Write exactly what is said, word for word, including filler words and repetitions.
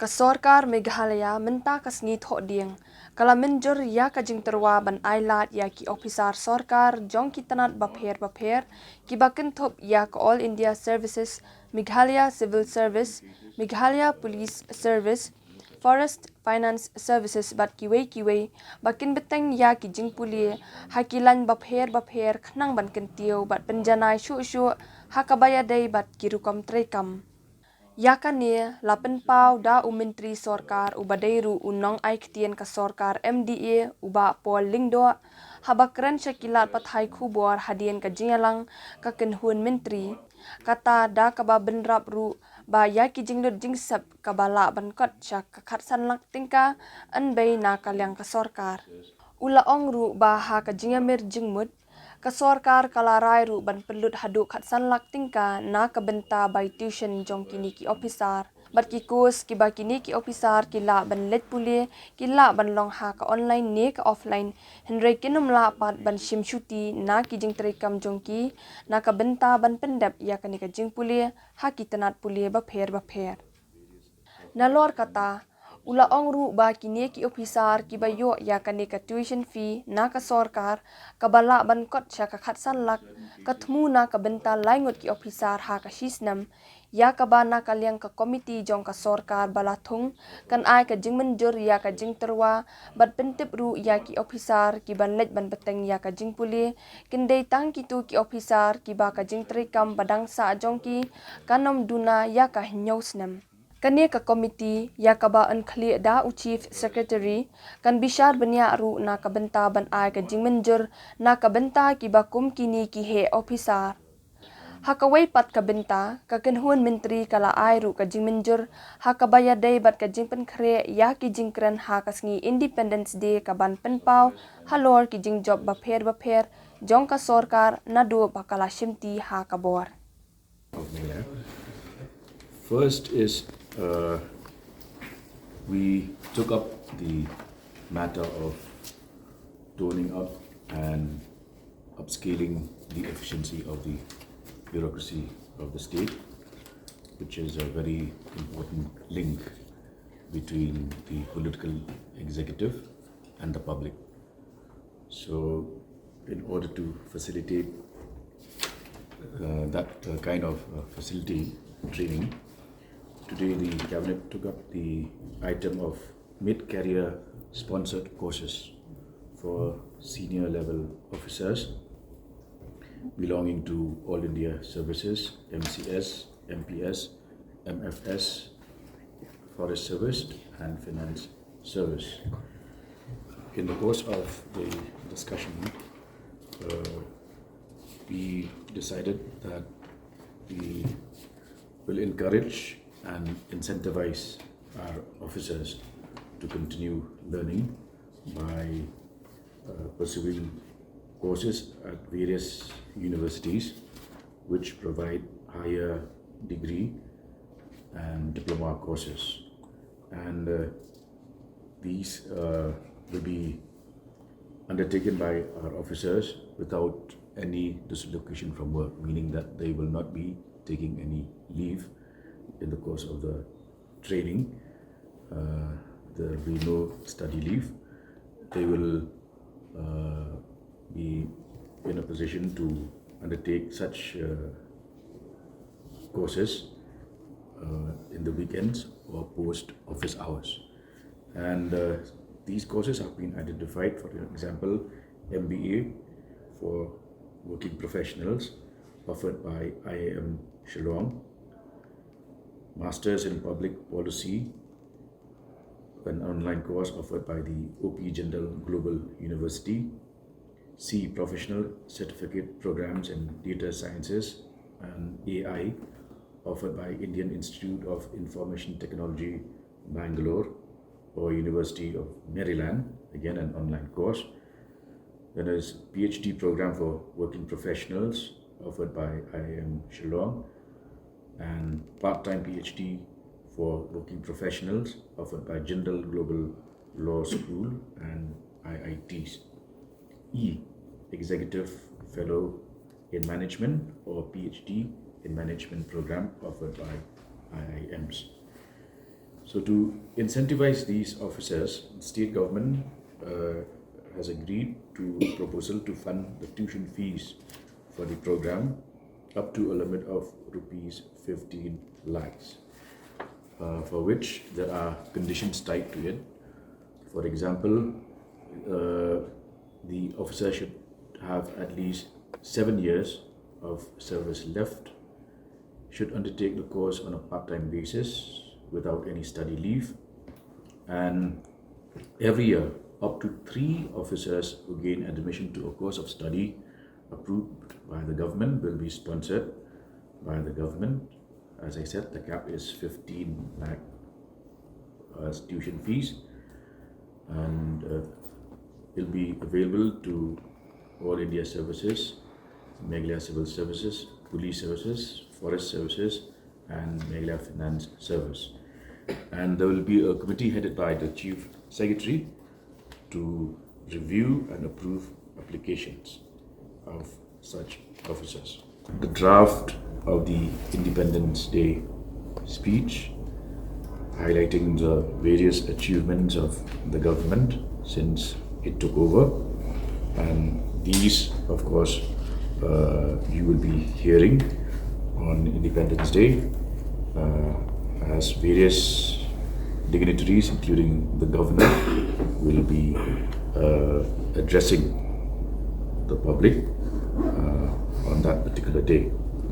Sorkar Meghalaya mynta ka sngi Thohdieng ka la mynjur ïa ka jingtyrwa ban ai lad ïa ki ophisar sorkar jong ki tnat bapher bapher kiba kynthup ïa ka All India Services, Meghalaya Civil Service, Meghalaya Police Service, Forest Finance Services bad kiwei kiwei, ba kin bteng ïa ki jingpule ha ki lain bapher bapher khnang ban kyntiew bad pynjanai shuh shuh ha kaba ïadei bad ki rukom treikam. Ïa kane la pynpaw da u Myntri Sorkar uba dei ruh u nongai ktien ka sorkar M D A, u Bah Paul Lyngdoh, haba kren sha ki lad pathai khubor hadien ka jingïalang ka kynhun myntri. Kata da kaba bynrap ruh ba ïa ki jinglut jingsep kaba lah ban kot sha ka khatsan lak tyngka yn bei na ka liang ka sorkar. U la ong ruh ba ha ka jingïamir jingmut, ka sorkar ka la rai ruh ban pynlut haduh khatsan lak tyngka na ka bynta bai tuition jong kine ki ophisar bad ki course kiba kine ki ophisar ki lah ban leit pule, ki lah ban long ha ka online ne ka offline, hynrei kin ym lah pat ban shim shuti na ki jingtreikam jong ki na ka bynta ban pyndep ïa kane ka jingpule ha ki tnat pule bapher bapher. Nalor kata, u la ong ruh ba kine ki ophisar kiba ïoh ïa kane ka tuition fee na ka sorkar kaba lah ban kot sha ka khatsan lak, ka thmu na ka bynta lai ngut ki ophisar ha ka shisnem, ïa kaba na ka liang ka komiti jong ka sorkar ba la thung kan ai ka jingmynjur ïa ka jingtyrwa bad pyntip ruh ïa ki ophisar kiban leit ban bteng ïa ka jingpule, kin dei tang kito ki ophisar kiba ka jingtreikam ba dang sah jong ki kan ym duna ïa ka hynñiew snem. Kane ka komiti, ïa kaba yn khlieh da u Chief Secretary, kan bishar bniah ruh na ka bynta ban ai ka jingmynjur na ka bynta kiba kum kine ki heh ophisar. Ha kawei pat ka bynta, ka kynhun myntri ka la ai ruh ka jingmynjur ha kaba ïadei bad ka jingpynkhreh ïa ki jingkren ha ka sngi Independence Day kaban pynpaw halor ki jingjop bapher bapher jong ka sorkar naduh ba ka la shimti ha ka bor. Of Meghalaya. First is, uh, we took up the matter of toning up and upscaling the efficiency of the bureaucracy of the state, which is a very important link between the political executive and the public. So, in order to facilitate uh, that uh, kind of uh, facility training, today the cabinet took up the item of mid-career sponsored courses for senior level officers belonging to All India Services, M C S, M P S, M F S, Forest Service, and Finance Service. In the course of the discussion, uh, we decided that we will encourage and incentivize our officers to continue learning by uh, pursuing courses at various universities which provide higher degree and diploma courses. And uh, these uh, will be undertaken by our officers without any dislocation from work, meaning that they will not be taking any leave in the course of the training. Uh, there will be no study leave. They will uh, be in a position to undertake such uh, courses uh, in the weekends or post office hours. And uh, these courses have been identified, for example, M B A for working professionals offered by I I M Shillong, Masters in Public Policy, an online course offered by the O P Jindal Global University, C, Professional Certificate Programs in Data Sciences and A I, offered by Indian Institute of Information Technology, Bangalore, or University of Maryland, again an online course. Then there's P H D program for working professionals offered by I I M Shillong, and part-time P H D for working professionals offered by Jindal Global Law School and I I Ts. E, Executive Fellow in Management or P H D in Management program offered by I I Ms. So to incentivize these officers, the state government uh, has agreed to a proposal to fund the tuition fees for the program up to a limit of rupees fifteen lakhs, uh, for which there are conditions tied to it. For example, uh, the officer should have at least seven years of service left, should undertake the course on a part-time basis without any study leave, and every year, up to three officers who gain admission to a course of study approved by the government will be sponsored by the government. As I said, the cap is fifteen lakh as tuition fees, and uh, will be available to all India services, Meghalaya Civil Services, Police Services, Forest Services, and Meghalaya Finance Service. And there will be a committee headed by the Chief Secretary to review and approve applications of such officers. The draft of the Independence Day speech, highlighting the various achievements of the government since it took over. And these, of course, uh, you will be hearing on Independence Day, uh, as various dignitaries, including the governor, will be uh, addressing the public uh, on that particular day.